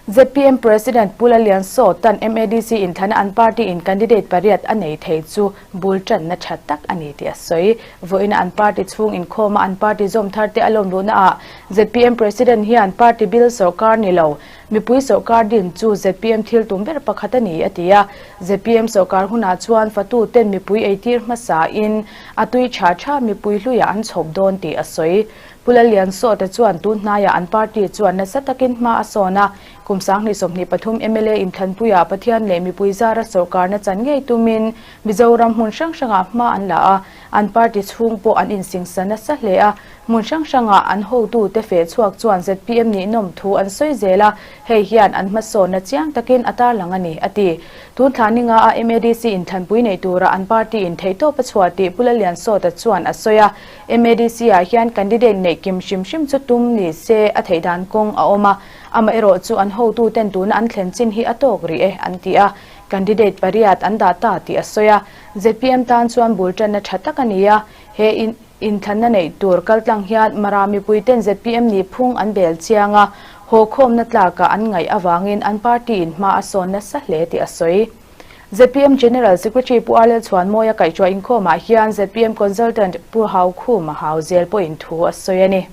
ZPM President Pu Lalliansawta'n MADC inthlana an party in candidate pariat a nei thei chu bul tanna tha tak a ni tih a sawi. Vawiina an party chhung inkhawma an party zawm thar te a lawm luhna ah ZPM President hian party bil sawrkar ni lo, mipui sawrkar din chu ZPM thil tum ber pakhat a ni a ti a. ZPM sawrkar hunah chuan fatu ten mipui eitir hmasa in a tui tha tha mipui hluiah an chhawp dawn tih a sawi. Pu Lalliansawta chuan tun hnaiah an party chuan nasa takin hma a sawn a, kum 2023 mla inthlanpuiah Pathian leh mipui zara sawrkarna chan ngei tumin Mizoram hmun hrang hrangah hma an la a, an party chhung pawh an insingsa nasa hle a, hmun hrang hrangah an hotute feh chhuak chuan zpm nihnawm thu an sawi zel a, hei hian an hmasawnna chiang takin a tarlang a ni, a ti. Tun thla ninga a MADC inthlanpui nei tura an party in theihtawp a chhuah tih Pu Lalliansawta chuan a sawi a. MADC ah hian candidate neih kim hrim hrim chu tum ni se a theih dan kawng a awm a, amaherawh chu an hotu ten tuna an thlen chin hi a tawk rih e an ti a, candidate pariat an dah ta tih a sawi a. Zpm tan chuan bul tanna tha tak a ni a, he inthlanna neih tur kaltlang hian Mara mipui ten zpm nih phung an bel chiang a, haw khawmna tlakah an ngaih avangin an party in hma a sawn nasa hle tih a sawi. Zpm General Secretary Pu Arlel Chhuanmawia kaihhruai inkhawmah hian zpm Consultant Pu Haukhuma Hauzel pawhin thu a sawi a ni.